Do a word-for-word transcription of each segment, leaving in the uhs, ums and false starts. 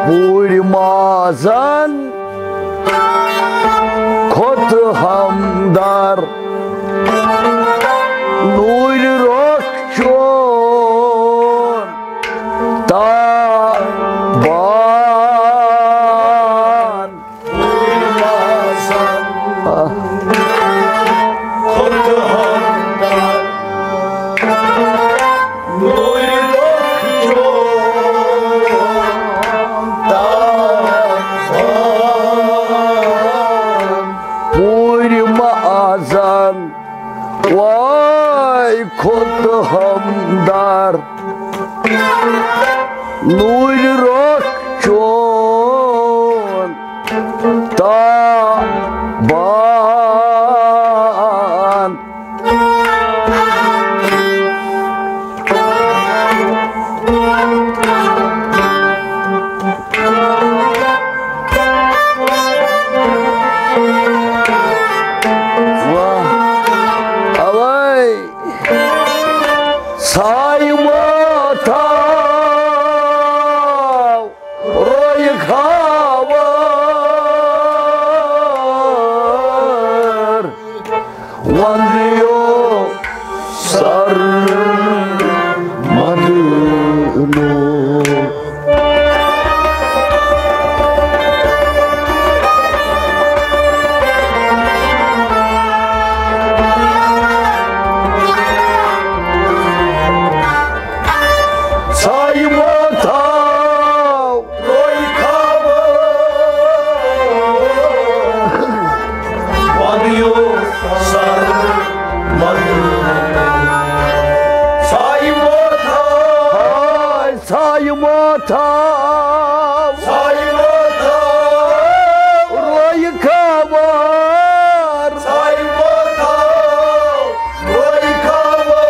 پوٗرۍ مازن کھوٚت ہمدار، نوٗرۍ رۄخ چون تابان۔ پوٗرۍ مازن وای کھوٚت ہمدار، نوٗرۍ رۄخ چون تابان۔ واہ، اوے۔ سایہِ مٲتھاو رویہِ خاور، وندیو سر مدنو۔ سایہِ مٲتھاو رویہِ خاور، وندیو سر مدنو۔ سایہِ مٲتھاو، سایہِ مٲتھاو، سایہِ مٲتھاو، رویہِ خاور، سایہِ مٲتھاو، رویہِ خاور۔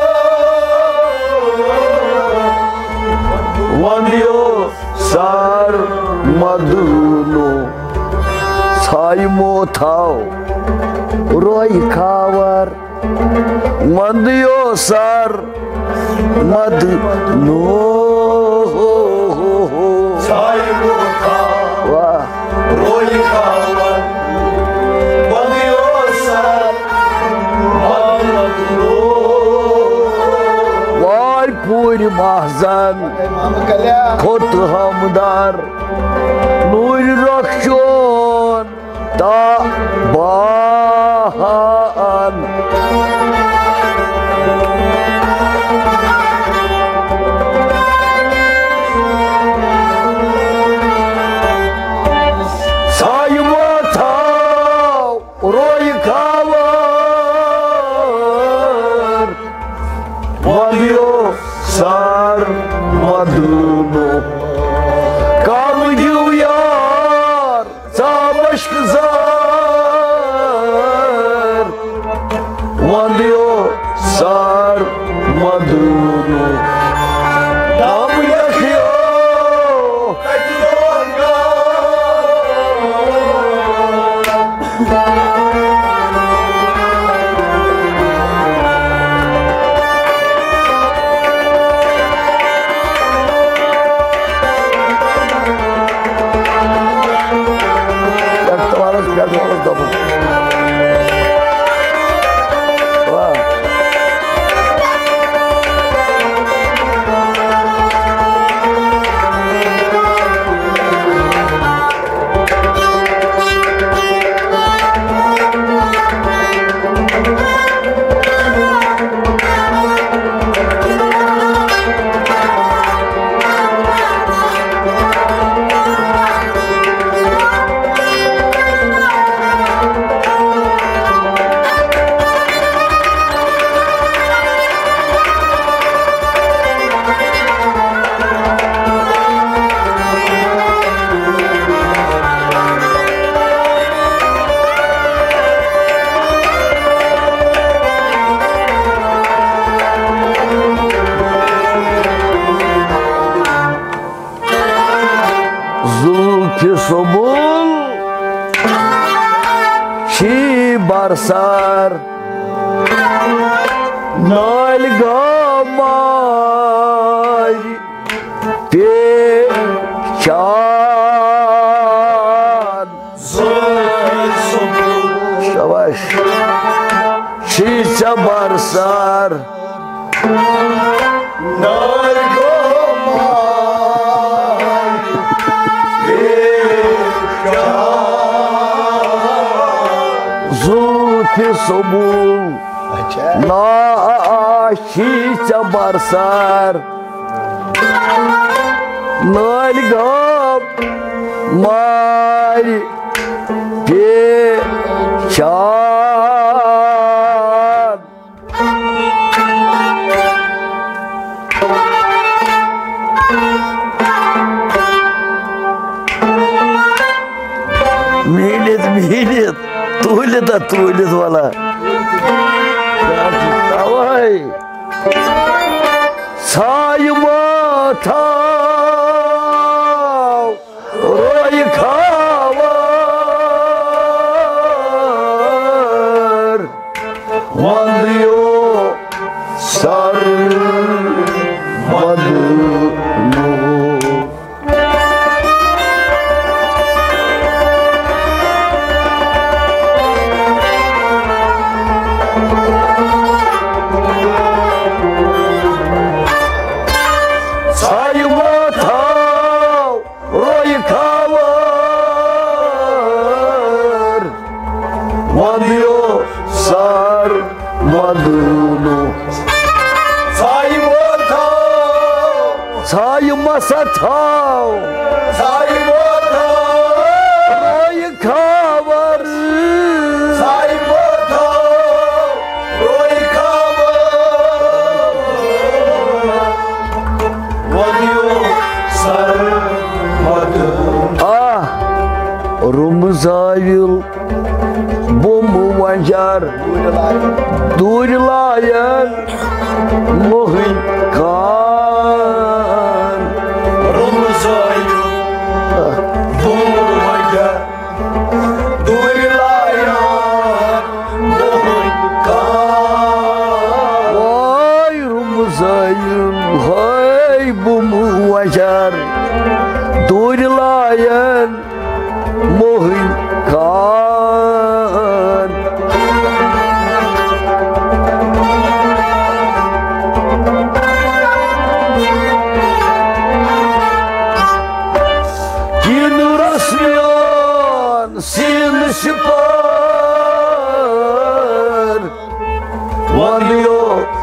وندیو سر مدنو۔ سایہِ مٲتھاو، رویہِ خاور، وندیو سر مدنو۔ سایہِ مٲتھاو، واہ۔ رویہِ خاور، وندیو سر مدنو۔ وای پوٗرۍ مازن کھوٚت ہمدار، نوٗرۍ رۄخ چون تابان۔ سایہِ مٲتھاو رویہِ خاور۔ وندیو سر مدنو دم یخیو۔ پٮ۪ٹھ ترٛاوَس، پٮ۪ٹھ ترٛاوَس دَبُن۔ واہ۔ زُلفِ سُمبُل چھی برسر نٲلۍ گامارِ پیچان۔ شاباش۔ چھی ژےٚ برسر نٲلۍ گامارِ پیچان۔ زُلفِ سُمبُل نا چھی ژےٚ برسر نٲلۍ گامارِ پیچان۔ میٖنِتھ، میٖنِتھ، تُلِتھ ہا، تُلِتھ وَلا۔ تَوَے۔ سایہِ مہ تھاو رویہِ خاوَر، وَندیو سر مدنو۔ سایہِ مہ تھاو رویہِ خاوَر، وَندیو سر مدنو۔ سایہِ مہ تھاو۔ سایہِ مہ سا تھاو۔ سایہِ مہ تھاو۔ رویہِ خاوَر۔ سایہِ مہ تھاو۔ رویہِ خاوَر۔ وَدیو سر وَدُن۔ آ، رُمہٕ زٲوِل بُمہٕ وۄنجر، دوٗرِ لایَن مۄہٕنۍ کان۔ رُمہٕ زٲوِل بُمہٕ وۄنجر، دوٗرِ لایَن مۄہٕنۍ کان۔ وٲے رُمہٕ زٲوِل، ہٲے بُمہٕ وۄنجر، دوٗرِ لایَن مۄہٕنۍ کان۔ کِنہٕ رَس میون سیٖنہٕ سِپر، وَندیو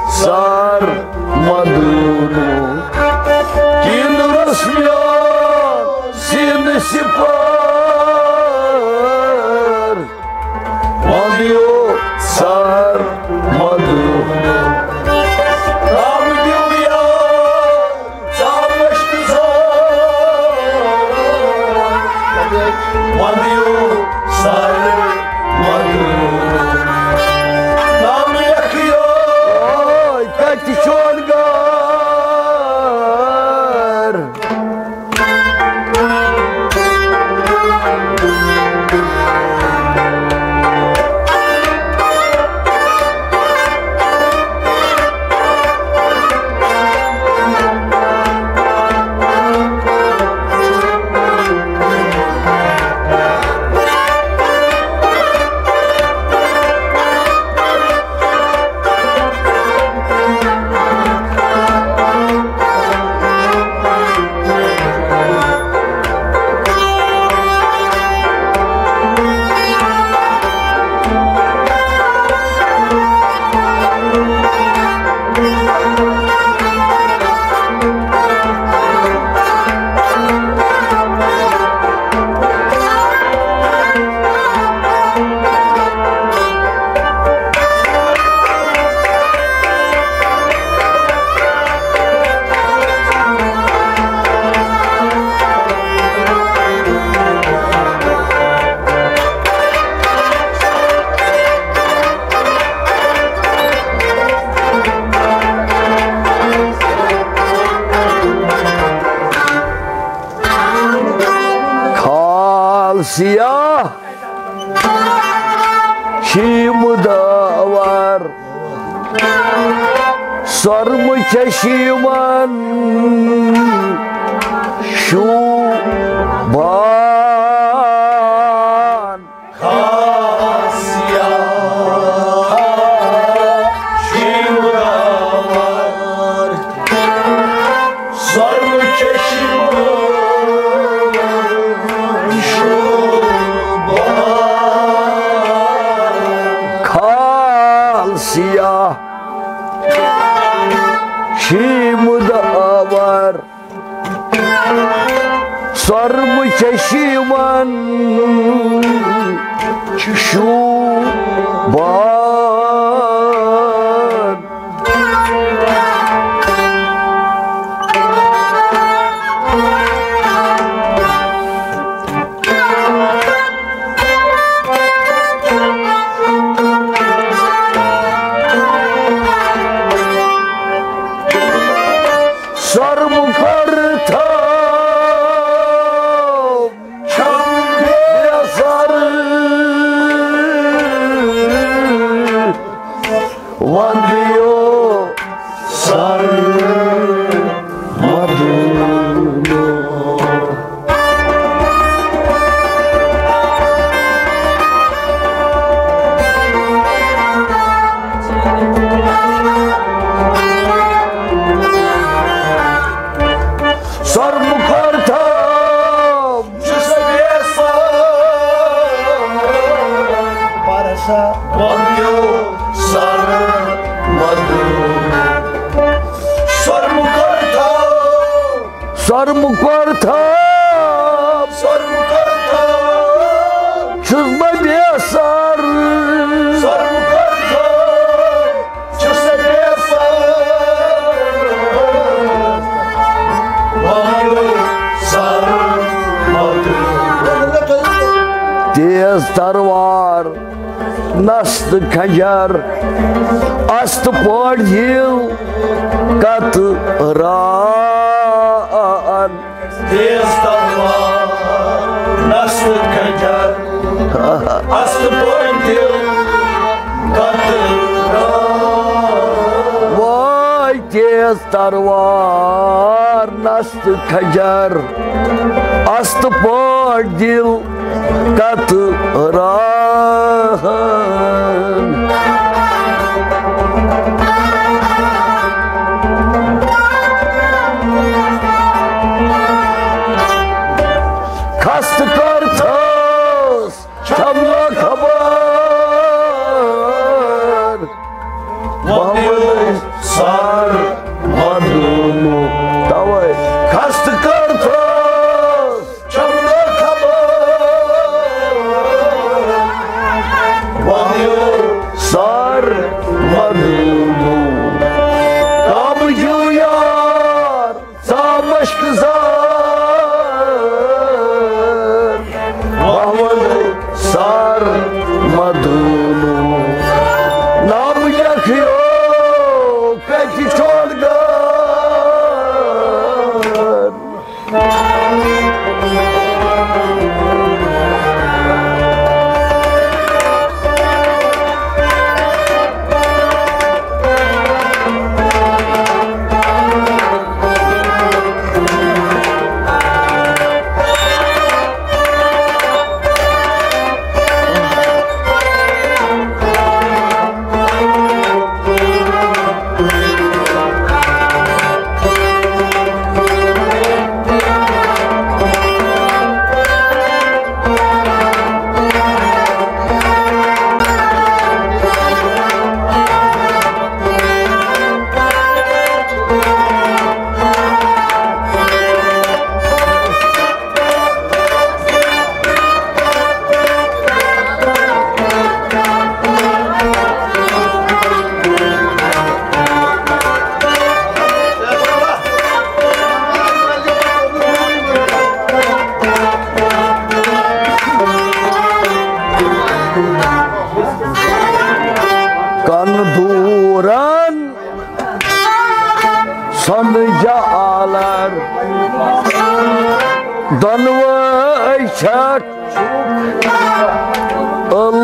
سر مدنو۔ سیاہ شیٖمہٕ داوار، سۄرمہٕ چشمن شوٗبان۔ کھال سیاہ شیٖمہٕ داوار، سۄرمہٕ چشمن شوٗبان۔ سۄرمہٕ کھۄر تھٲو چھم بے سر، وندیو سر مدنو۔ سۄرمہٕ کھۄر تھٲو چھُس بے سر، پرسا وندیو سر مدنو۔ سۄرمہٕ کھۄر تھٲو سۄرمہٕ کھۄر تھٲو، سۄرمہٕ کھۄر تھٲو چھُس بہٕ بے سر۔ سۄرمہٕ کھۄر تھٲو چھُس بہٕ بے سر۔ وَنو سر مدنو۔ تیز تروار نست کھجر، است پٲٹھۍ دِل کتران۔ تیز تلوار نست کھجر، است پٲٹھۍ دِل کتران۔ وٲے تیز تروار نست کھجر، است پٲٹھۍ دِل کتران۔ خستہٕ کر تھٲس چھم نہ خبر، محمد سر مدنو۔ توے خستہٕ کر تھٲس چھم نہ خبر، وَنیو سر مدنو۔ کم یو یار سا مشک زار، محمد سر مدنو۔ نام یکھیو کچ چون گار۔ کن دورن سن جالر دۄنوَے چھٹھ۔ ال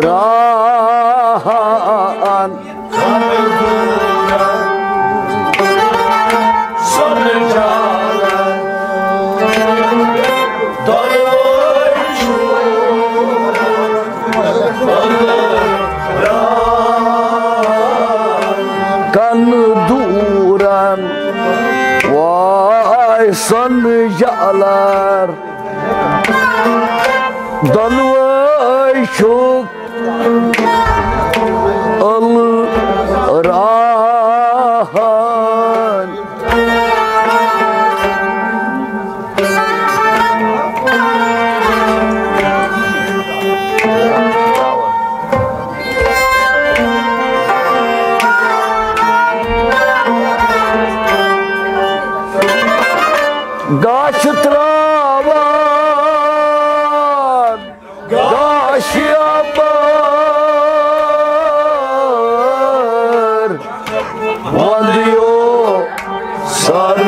راہن۔ کن دورن وای سن جالار۔ دۄنوَے چھُکھ ال راہن۔ گاش تراوان، گاش اَپٲر، وَندیو سر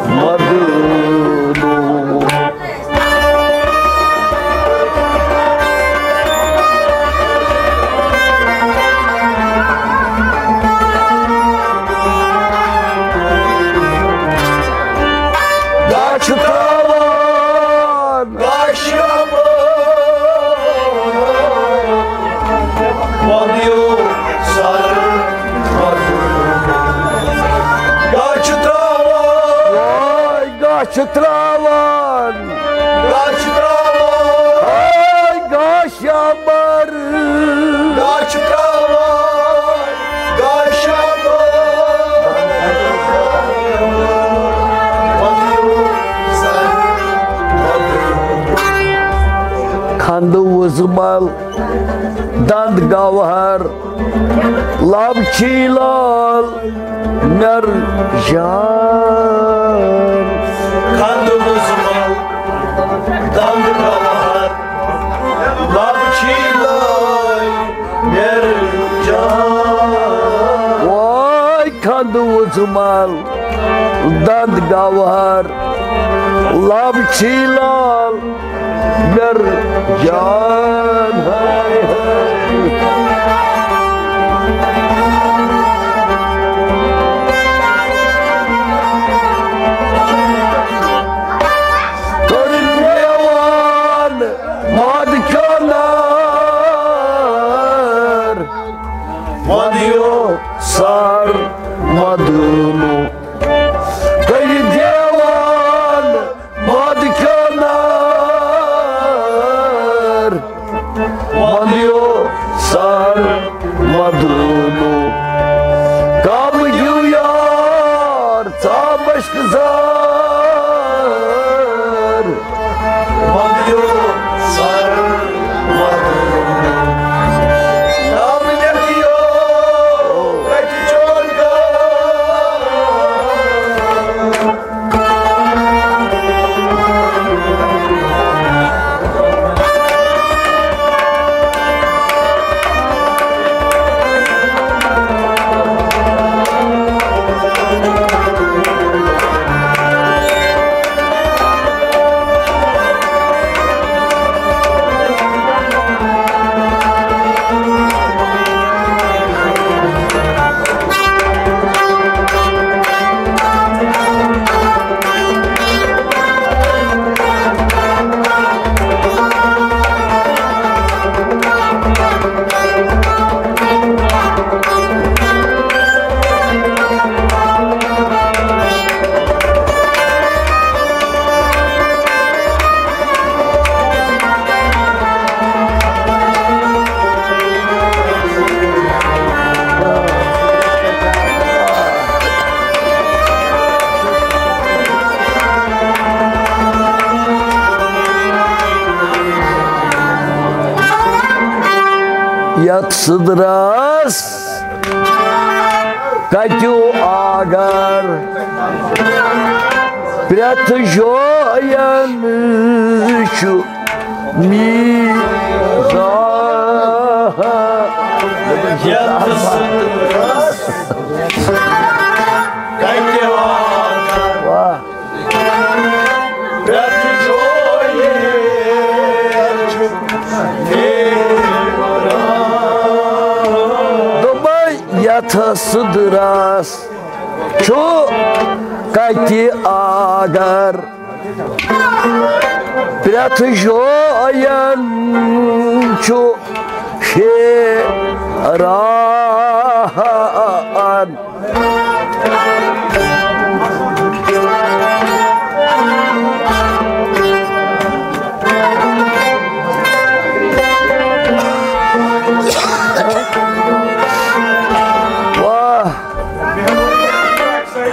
مدنو۔ گاش تراوان، گاش اَپٲر، وَندیو سر مدنو۔ گاش تراوان، وای گاش تراوان، گاش تراوان، ہاے گاش اَپٲر، گاش تراوان، گاش اَپٲر۔ کھنٛدٕ وُزمل، دنٛد گوہر، لب چھی لال مرجان۔ کھنٛدٕ وُزمل، دنٛد گوہر، لب چھی لال مرجان۔ وای کھنٛدٕ وُزمل، دنٛد گوہر، لب چھی لال مرجان۔ ہاے ہاے۔ کٔرِتھ میوان مد کنار، وَندیو سر مدنو۔ کٔرِتھ دیوان مد کنار، وَندیو سر مدنو۔ کم دیو یار ژا مشک زار، وَندیو سر مدنو۔ نام لیکھیو کتہِ چون گام۔ یتھ سدرس کتیو آگر، پرٛٮ۪تھ جاین چھُ میٖزان۔ یتھ سدرس کتیو آگر، واہ۔ پرٛٮ۪تھ جاین تھس درٛاس چھُ کتہِ آگر۔ پرٛٮ۪تھ جوین چھُ شیران۔ واہ۔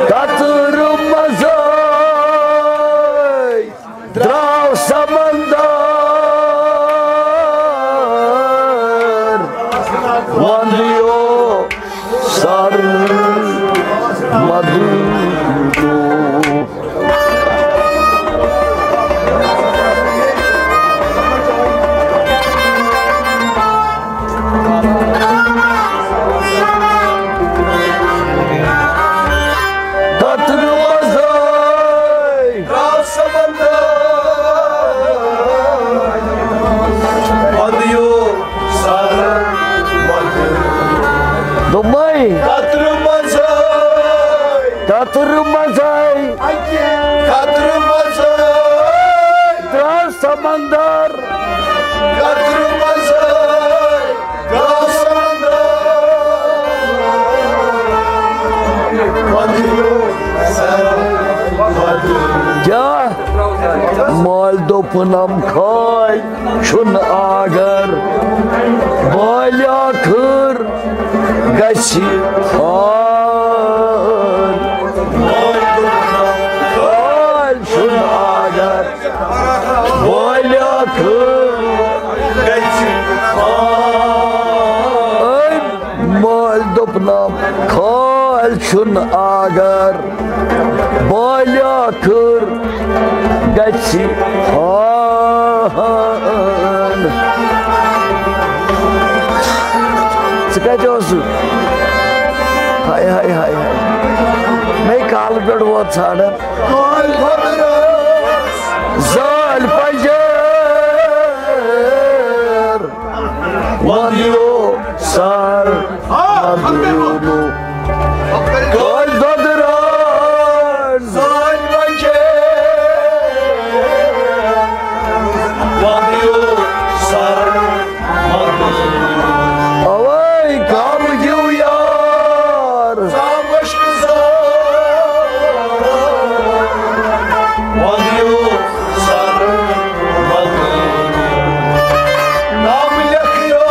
تترٕ منٛزے درٛاو سمندر، وندیو سر مدو۔ تترٕ منٛزے درٛاو سمندر، وندیو سر مدو۔ دوٚپمَے۔ تترٕ منٛزے۔ تترٕ منٛزے۔ تترٕ منٛزے۔ درٛاو سمندر۔ تترٕ منٛزے۔ درٛاو سمندر۔ کیٛاہ؟ مٲلۍ دوٚپنم خٲلۍ چھُنہٕ آگر، بالہِ ٲخٕر گژھِ حٲل۔ خٲلۍ چھُنہٕ آگر، بالہِ ٲخٕر گژھِ حٲل۔ أمۍ مٲلۍ دوٚپنم خٲلۍ چھُنہٕ آگر، بالہِ ٲخٕر گژھِ حٲل۔ ژٕ کتہِ اوسُکھ؟ ہاے، ہاے، ہاے، ہاے۔ مے کالہٕ پٮ۪ٹھ ووت ژھانڈان۔ زٲلۍ پنجٲر۔ وَدیو سر مدیونو۔ کٲلۍ دۄدران۔ سٲنۍ بچے۔ وَدیو سر مدیونو۔ اوے کم دیو یار۔ سامش وَدیو سر مدیونو۔ نام لیکھیو۔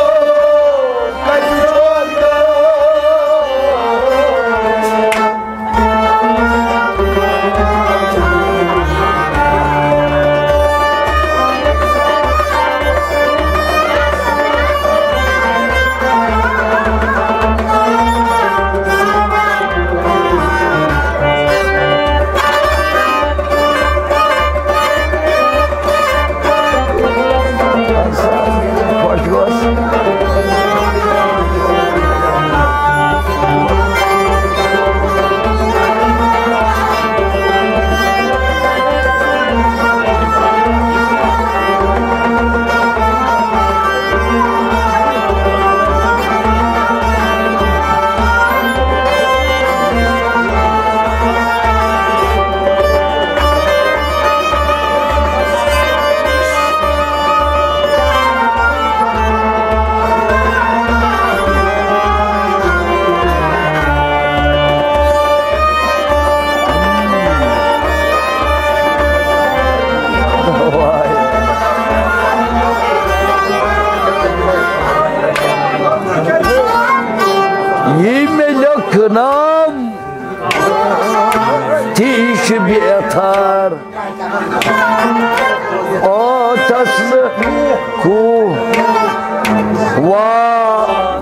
یہِ مےٚ لیوٚکھ نام، تی چھُ بہتر۔ آتس نہٕ کوٗ واتان۔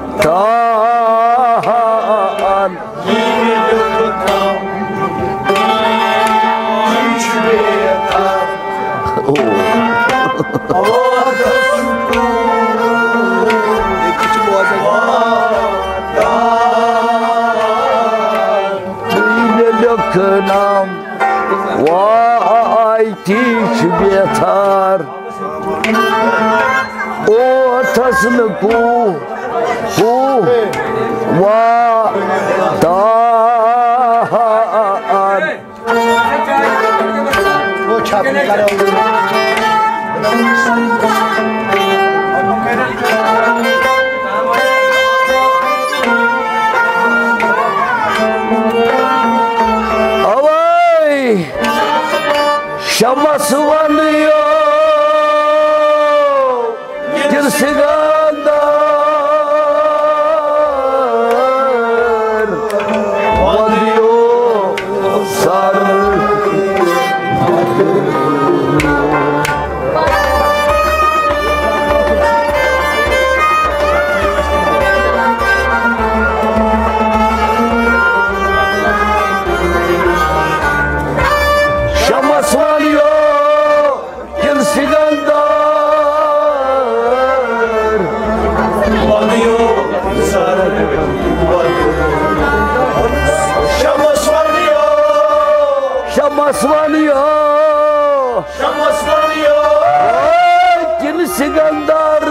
تُہۍ مےٚ لیوٚکھ نام، واے تی چھُ بہتر۔ اوتھس نہٕ کوٗ ہو وا دان۔ اوے شمس ونیو، دل سگندر ونیو سر۔ شمس ونیو، دل سگندر ونیو سر۔ شمس ونیو، شمس ونیو، شمس ونیو، دل سگندر